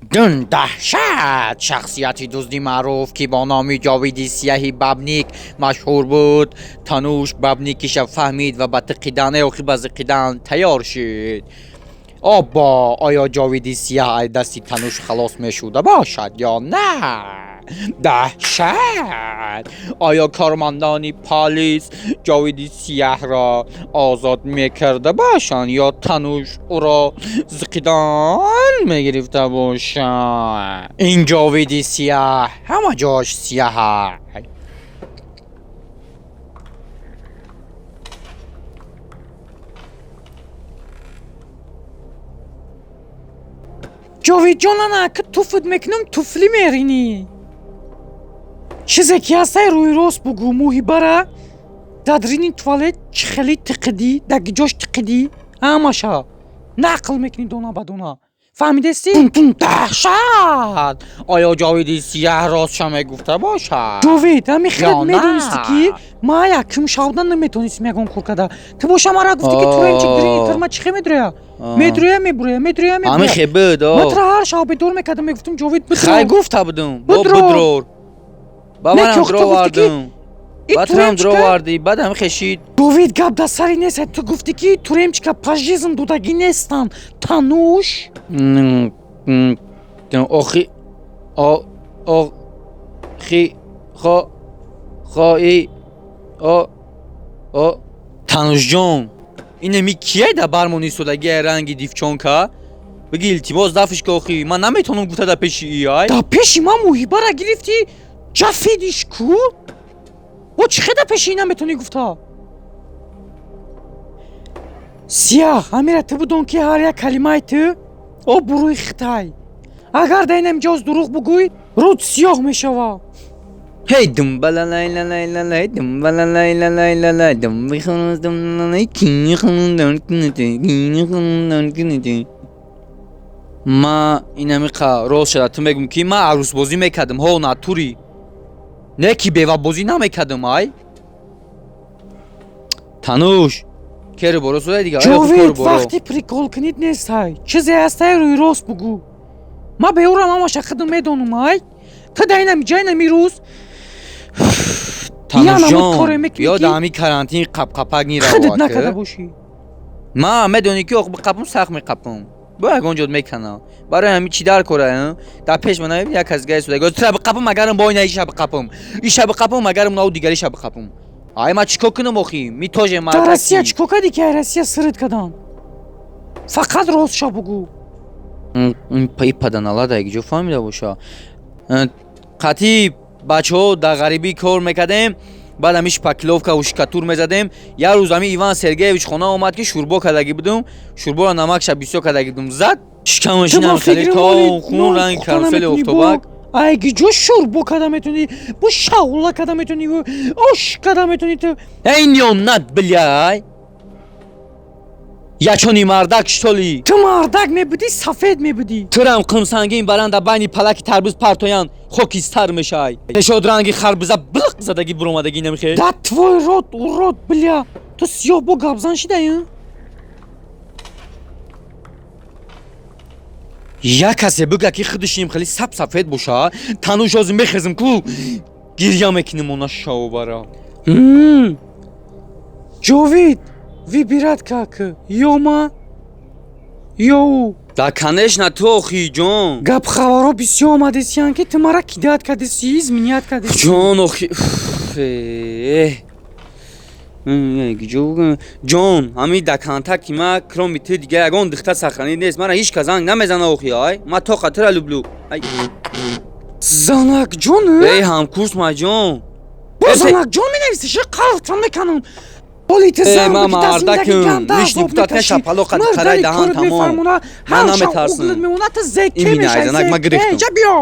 Дун даҳшат! Шахсияти дузди маъруф, ки бо номи Ҷовиди Сияҳи Бабник машҳур буд, Тануш бабникиша фаҳмид ва ба тиқидан, охи ба зиқидан тайёр шид. Оббо, оё Ҷовиди Сияҳ аз дасти Тануш халос мешуда бошад ё на? Даҳшат! Оё кормандони полис Ҷовиди Сияҳро озод мекарда бошанд ё Тануш ӯро зиқидан мегирифта бошад? Ин Ҷовиди Сияҳ ҳама ҷош сияҳ. Ҷовидҷон, ана ки туфт мекунам, туфлӣ меринӣ. Чизе ки ҳастай, рӯи рост бугӯ. Муҳибара дадрини туалет чӣ хеле тиқидӣ, даги ҷош тиқидӣ, ҳамаша нақл мекунӣ дона ба дона, фаҳмидестӣ? Даҳшат! Оё Ҷовиди Сияҳ ростша мегуфта бошад? Ҷовид, ҳами хеле медонистӣ, ки ма якум шавда наметонистим ягон кор карда. Ту боша мара гуфтӣ, ки туремчик дирини тирма чӣ хе медроя, медроя, мебуроя, медроя. Ҳами хе буд. Ма тура ҳар шаб бедор мекардам, мегуфтам: «Ҷовид, бидро». Хай, гуфта будум, бидрор. Ба манам дровардум, ба турам дровардӣ, баъд ҳами хешид. Ҷовид, гап дар сари нест. Ту гуфтӣ, ки туремчика пожизненно додагӣ нестанд, Тануш. Охи охи хо хои о о Танушҷон, инами кие дар бармон истодагия, ранги девчонка? Биги, илтимос, дафиш ки, охи ман наметавонам гуфта дар пеши ай. Дар пеши ман муҳибара гирифтӣ, ҷафидиш ку. О, чӣ хе дар пеши ин наметавонӣ гуфта? Сияҳ, ҳамира ту будон, ки ҳар як калимаи ту обрӯи хитай. Агар дар инам ҷоз дурӯғ бугӯй, рӯд сиёҳ мешава. Ҳей, думбалалайлалайлалай, думбалалайлалайлалай, думбихонумлалай, кинихонумдаркинете. Ма инамиқа рост шуда ту мегӯм, ки ман арӯсбозӣ мекардам, ҳо, натури, не ки бевабозӣ намекардам. Ай, Тануш, кери боро судай дига. Ҷовид, вақти прикол кунид нестай. Чизе ҳастай, рӯи рост бугӯ. Ман беурам, ҳамаша худам медонам. Ай, ту дар инами ҷа, инами рӯз. Танушҷон, ё дар ҳами карантин қапқапак худат накарда бошӣ. Ман медонӣ, ки ох биқапум, сахт меқапум, бо ягон ҷод меканам. Барои ҳами чӣ дар кора? Дар пеш ман як кас дига истода, тра биқапум, агарам бо ина иша биқапум, иша биқапум, агарам нау дигари иша биқапум. Ай, ман чӣ кор кунам, охи ми тоже? Дар Россия чӣ кор кардӣ, ки ай Россия сирит кардам? Фақат ростша бугӯ. И паданалада ҷо фаҳмида боша. Қатъи бачаҳо дар ғарибӣ кор мекардем, баъд ҳами шпаклёвка штукатур мезадем. Як рӯз ҳами Иван Сергеевич хона омад, ки шӯрбо кардагӣ будум, шӯрборо намакша бисёр кардагӣ будум, зад шикамаш хеле то хун, ранги карусели офтобак. Айги ҷо шӯрбо карда метавонӣ, бо шавла карда метавонӣ, ош карда метавонӣ ту. Эй, неонат, бляй, ячони мардак, что ли? Ту мардак мебудӣ, сафед мебудӣ. Турам қумсангин баранда байни палаки тарбуз партоян, хокистар мешай. Нешод ранги харбуза билқ задагӣ буромадагӣ намехе. Да твой рот, урод, бля. Ту сиёҳ бо гапзан шидаи? Як касе бига, ки худашим хеле саб сафед боша. Тануш, ҳозир мехезм ку, гиря мекунем, она шавбара. Ҷовид, выбирать как: ё ма, ё ӯ. Да, конечно, ту, охи ҷон. Гап хабаро бисёр омадесиян, ки ту мара кидать кардеси, изменять кардеси. Ҷон, охи, ҷон, ҳами да контакти ма, кроме ту, дига ягон духтар сохранить нест. Мара ҳеҷ кас занг намезана, охи. Ай, ма тоқа тура люблю. Занакҷон? Эй, ҳамкурс ма, ҷон. Бо занакҷон менависӣ? Ши қалбтон меканам. Боли ту зан. Ман мардакм, лишний путат шапалоқ қарай даҳан тамом. Ман наметарсам. Мемона, ту зеке мешавӣ. Ма гирифтам. Ҷа биё.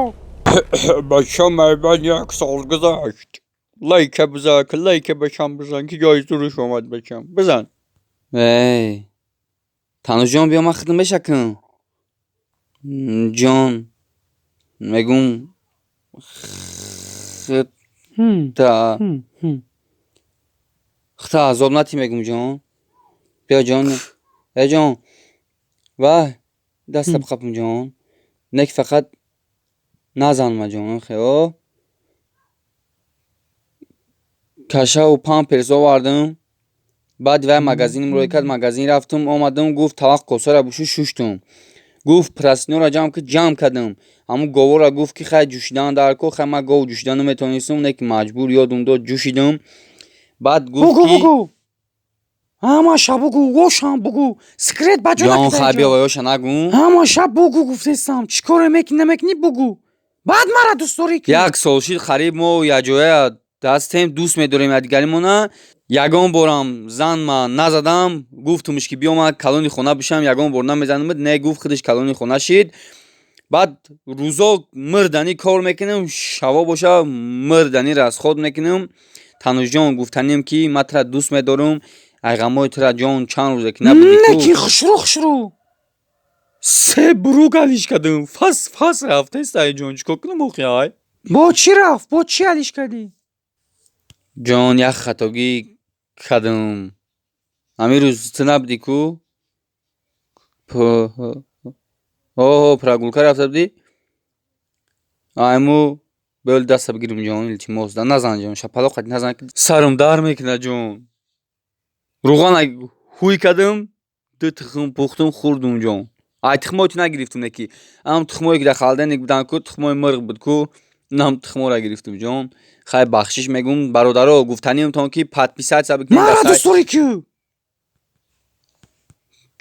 Бача, майбан як сол гузашт. Лайка бизан, лайка бачам бизан, ки ҷои дуруш омад, бачам бизан. Эй, Тануҷон, биё, ман хидм мешакам, ҷон, мегум хита хита азоб натӣ, мегум, ҷон, биё, ҷон, э, ҷон, вай, даста биқапм, ҷон. Не ки фақат назан ма, ҷон, хео. Кашаву памперс овардам. Баъди вай магазиним рӯй кард, магазин рафтам, омадам, гуфт: «Тавақ косара бушу», шуштум. Гуфт: «Простынёра ҷамъ ки», ҷамъ кардам. Ҳамун говора гуфт, ки хай, ҷӯшидан дар кор. Хай, ман гов ҷӯшида наметавонистам, не ки маҷбур ёдум дод, ҷӯшидам. Баъд гуфт Бугу. ки Бугу, ҳамаша бугу, гошам бугу, секрет ба ҷо. Ҷон, хай, биё, ваёша нагӯ. Ҳамаша бугу, гуфтестам. Чӣ коре мекунӣ, намекунӣ, бугу, баъд мара дӯст дорӣ ки. Як сол шид қариб мо якҷоя ҳастем, дӯст медорем якдигаримона. Ягон борам зан ма назадам. Гуфтумш, ки биё, ман калони хона бишам, ягон бор намезанамд. Не, гуфт, худаш калони хона шид. Баъд рӯзо мирдани кор мекунам, шаво боша, мирдани расход мекунам. Танушҷон, гуфтанем, ки ман тура дӯст медорам. Айғамои тура, ҷон, чанд рӯзе ки набудӣ Не ку. Ки хушрӯ, хушрӯ. Се бурук алиш кардам, фас фас рафтестай, ҷон, чӣ кор кунам охи, ай? Бо чӣ рафт? Бо чӣ алиш кардӣ? Ҷон, як хатогӣ кардам. Ҳамин рӯз ту набудӣ ку, оҳо, прогулка рафта будӣ. Айму бёли даста бигирим, ҷон, илтимос, да назан, ҷон, шапалоқат назан, ки сарам дар мекунад, ҷон. Рӯғана ҳуй кардам, ду тухм пухтум, хӯрдум, ҷон. Ай тухмои ту нагирифтум, не ки ам тухмое ки дар холодильник будан ку, тухмои мирғ буд ку, нам тухморо гирифтум, ҷон. Хай, бахшиш мегӯм, бародаро. Гуфтаниамтон, ки подписаться бикунед. Мара дӯст дорӣ ки.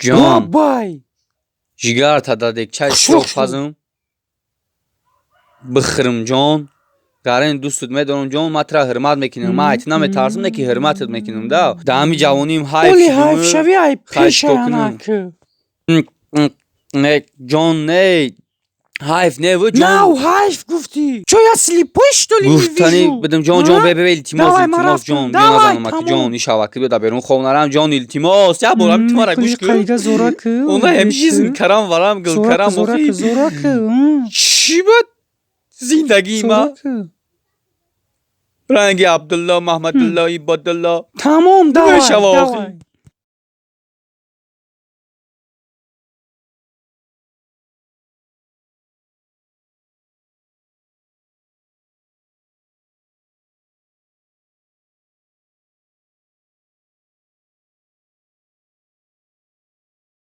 Ҷон. Лаббай. Жигарта дадек чай. Хушрӯ, шох хушрӯ. Пазм бихӯрм, ҷон. Гарани дӯстут медорам, ҷон, ман тура ҳурмат мекунам. Ман айти наметарсам, не ки ҳурматат мекунам. Да ҳами ҷавоним ҳайф Оли шудум. ҳайф шави, ай. Хай, Пеша. чикор кунам? Ана ки. Не, ҷон, не, ҳайф не ву, ҷон. Нав ҳайф гуфтӣ. Чо, я слепой, что ли, не Гуфтани вижу? бидам, ҷон, ҷон. А? Бе, бе, илтимос. Давай, ман Илтимос, рафтам. ҷон, биё. Давай, Назанам аки, тамом. ҷон, ишава ки биё, дар берун хоб нарам, ҷон, илтимос, як борам ту мара гӯш кун. Қайда зора ки. Она ҳамшизм карам варам гил карам. Зора охи. ки, зора ки. Чӣ бад зиндагии ма? Зора ки. Ранги Абдулло, Маҳмадулло, Ибодулло Тамом, давай. Мешава, охи. Давай.